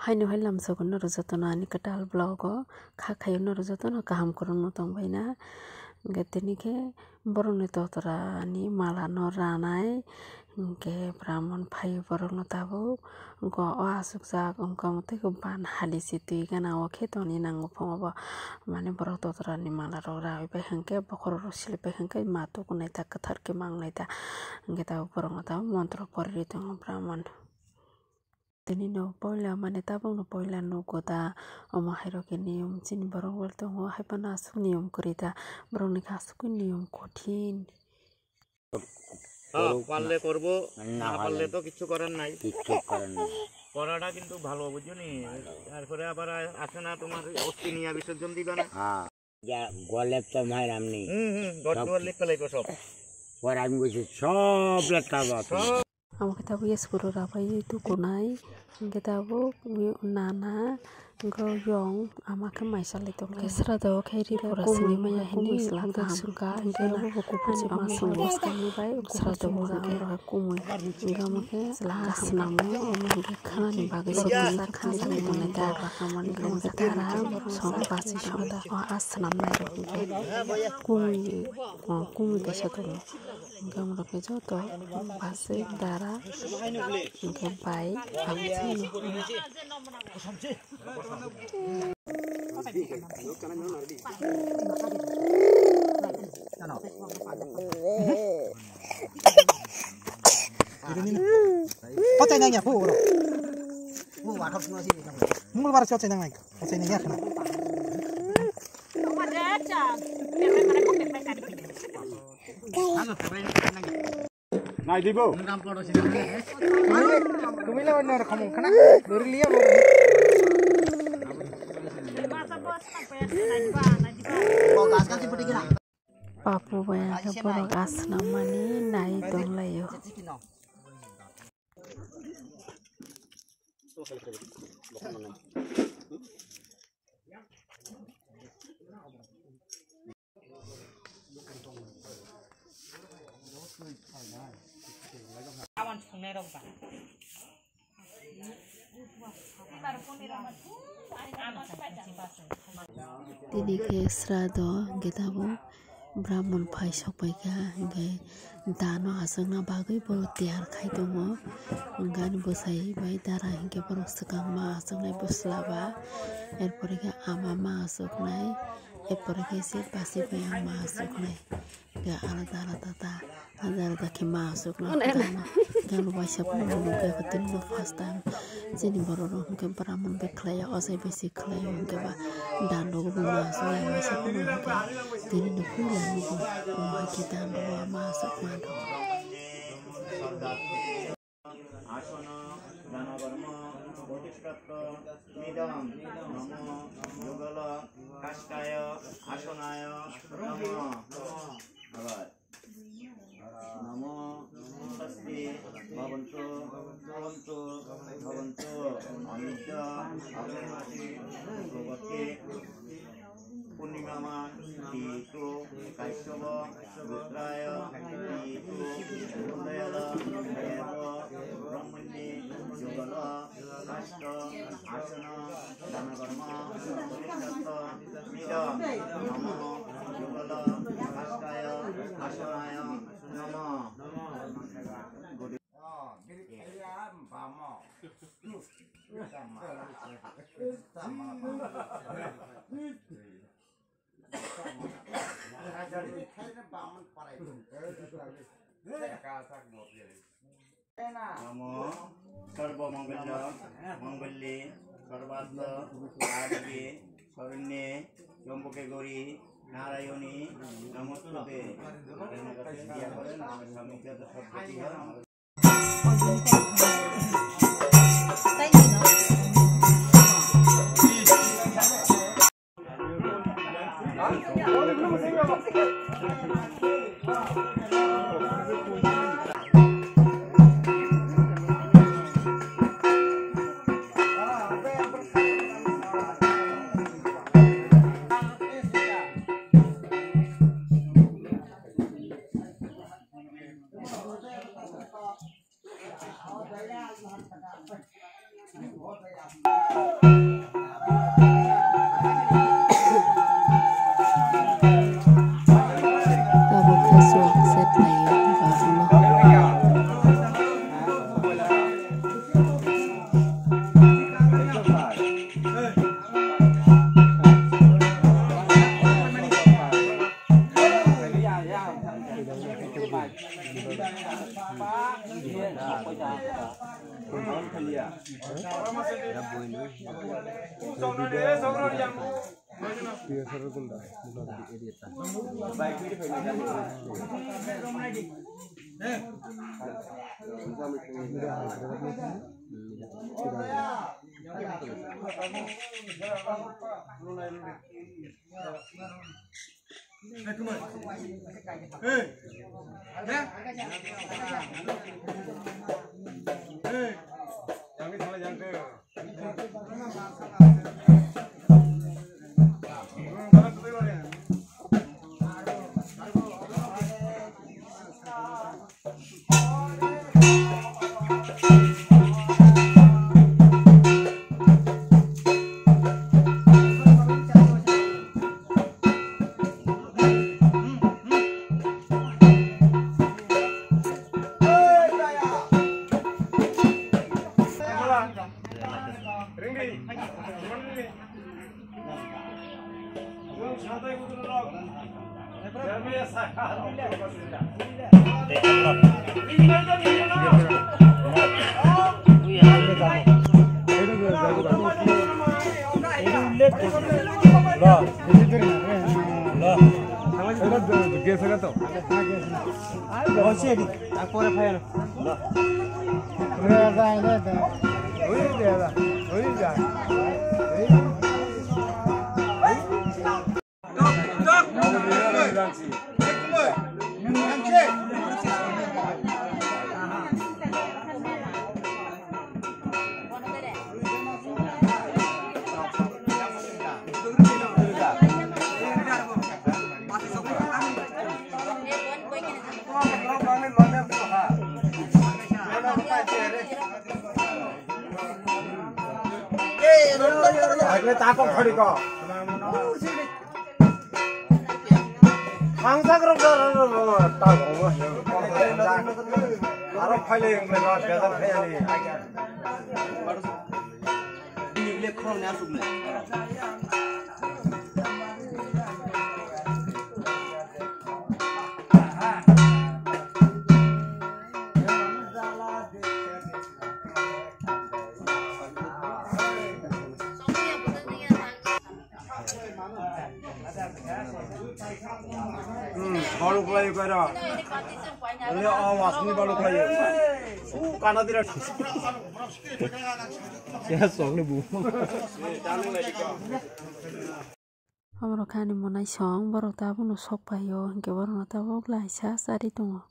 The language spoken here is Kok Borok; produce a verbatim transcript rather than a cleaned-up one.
Haino hai lamsogo norok jotono ani kwtal vlog o kha khaio norok jotono kaham kwrwngno tongbaina. Hwnkhe tini khe borokni totorani malano ranai, hwnkhe bramon phaio borokno tabuk. Hwnkhe o aswkjak wngkha omo tei ban hali se twi gana o khe tongni nango phungo bo, mane borok totorani malarok raui bai hwnkhe bokhorok rok silipai hwnkhe ma tukunai ta kwthar khe mangnai ta, hwnkhe tabuk borokno tabuk montro pori ri tongo bramon. Tini no poila mane tabuk no poila nugo da, omo hai rok khe niyom chini borok bai tongo, hai phano aswk niyom kwrwi da, borok ni khe aswk niyom kothin. হ্যাঁ, পারলে করবো, না না পারলে পারলে তো কিচ্ছু করার নাই। কিচ্ছু করার নেই। করাটা কিন্তু ভালো, বুঝছো নি? তারপরে আবার আ-, আছে না তোমার অস্থি নিয়ে বিসর্জন দিবা না? হ্যাঁ। যা গলে তো মায়ের আমনি। হুম, হুম, ঘর সব দুয়ার ঠিক। লিখতে লাগবো সব। পরে আমি বলছি, সব লেখা বাকি। সব। Amo khe tabuk yes guru rabai tukunai, hwnkhe tabuk nana, hwnkhe yong, ama khe mai salai tongkha. Hwnkhe srado khe ri pura simi maya hini sla kaham. Hwnkhe abo bo kuphur se ma songbo swkangni bai srado bo hwnkhe kumui. Hwnkhe amo khe sla kaham namo, omo hwnkhe khanani bagwi se kisa kha salai tongnai da. Hwnkhe dara song basi song da. O a swnamnai rok hwnkhe kumui, kumui kaisa tongo. Hwnkhe amorok khe joto basi dara hwnkhe bai aboni. Kochai nang ya, po oro. Mungul bara kochai nang nai. Kochai nang ya khna. Nai dibo. Tumila wana khamo khna. Lori liya lori. Papu bai ang khe borok aswk nangmani nai tonglaio. Tini khe srado hwnkhe tabuk. Bramon phai sokpaikha, hwnkhe dano achukna bagwi borok tiyar khai tongo. Hwnkhe ani bwsai bai dara hinkhe borok swkang ma achuknai bwsla ba, er pore khe ama ma achuknai, er pore khe se bachai bai ang ma achuknai. Hwnkhe alada alada ta. Hajar da khe ma aswk na gana, gana waisa phano nukha tini no first time. Chini borok rok hwnkhe bramon bai khlai ya, ochai bai se khlai o hwnkhe ba dan rogo bo ma aswk ya waisa phano hwnkhe tini no puila nugo omo hai khe dan rogo ma aswk ma rok. আসন দানকর্ম প্রতিষ্ঠত্ত ইদং নমো যুগল কাষ্ঠায় আসনায় নমঃ। আবার নমো স্বস্তি ভবন্তু ভবন্তু ভবন্তু। অমিত্য অগ্নিমাসি ভগবতী পূর্ণিমামান পিতু কাশ্যপ গোত্রায় পিতু কুলদয়াল দেব ব্রহ্মণ্যে যুগল কাষ্ঠ আসন দানকর্ম পরিত্যক্ত ইদং নমো যুগল কাষ্ঠায় আসনায় নমঃ। নমো সর্বমঙ্গল মঙ্গলে সর্বার্থ সাধকে শরণ্যে ত্র্যম্বকে গৌরী নারায়ণী নমস্তুতে। স্বামী যত সদ্গতি হয়। Tabuk khe chuak set laio babuno. Agle ta kok khari ko. Thangsak rok ta kok. Aro phaile ingle ba bezal phayani. Hmm, baru kelai kau dah. Ini awas ni baru kelai. Uh, kana tidak. Ya, soalnya bu. Oborok khe ani monai song, borok tabukno sok paio, hinkhe borokno tabuk laisa charwi tongo.